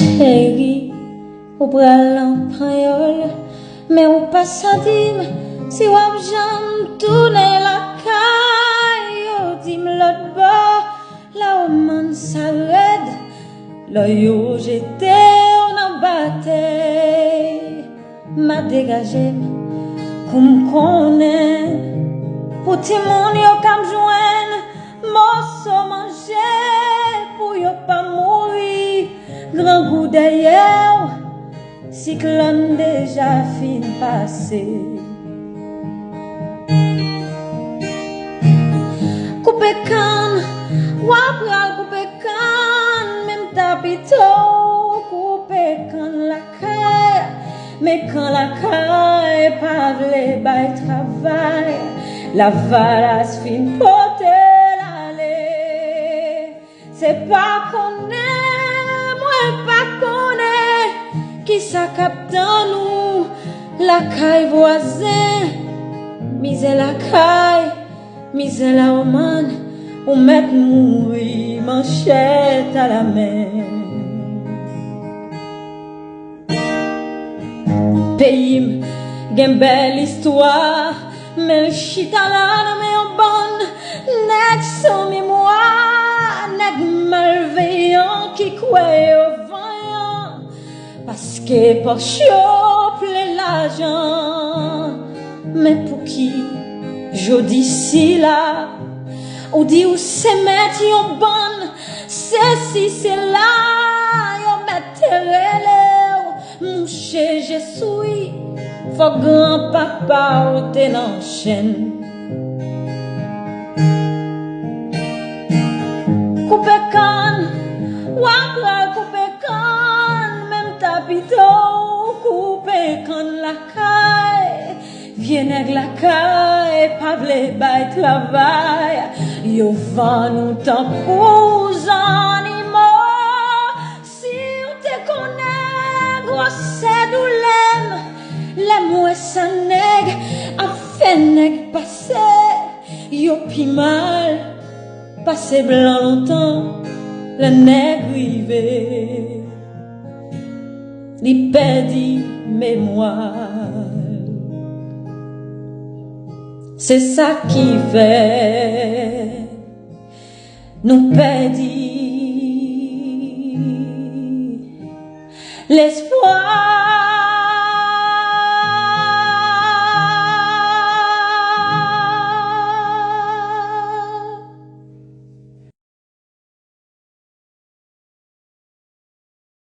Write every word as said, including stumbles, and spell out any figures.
Cheri, ou pral nan panyòl, men ou pa sa di m si w ap janm tounen lakay. Yo di m lòt bò, lawomann sa rèd, lò yo jete w nan batèy. M a degaje m kou m konnen pou timoun yo k ap jwenn moso manje pou yo pa mouri. Grangou dèyè w, siklòn deja fin pase. Koupe kann, w a pral koupe kann, men m ta pito w koupe kann lakay. Men kann lakay pa vle bay travay, lavalas fin pote l ale. Se pa konnen, mwen pa konnen kisa k ap tann ou lakay vwazen. Mizè lakay, mizè lawomann, ou mèt mouri manchèt alamen. Peyi m gen bèl istwa, men l chita la nan men yon bann nèg san memwa, nèg malveyan ki kwè yo vanyan, paske pòch yo plen lajan. Men pouki jodi sila ou di ou se mèt yon bann sesi sela, yo mèt te rele w mouche Jeswi, fòk granpapa w te nan chenn. Koupe kann, w a pral koupe kann, men m ta pito w koupe kann lakay. Vye nèg lakay pa vle bay travay, yo vann ou tankou zannimo. Si w te konnen gwosè doulè m, lè m wè sa nèg ap fè nèg pase, yo pi mal pase blan lontan. Lè nèg rive, li pèdi memwa l. Se sa ki fè nou pèdi lespwa.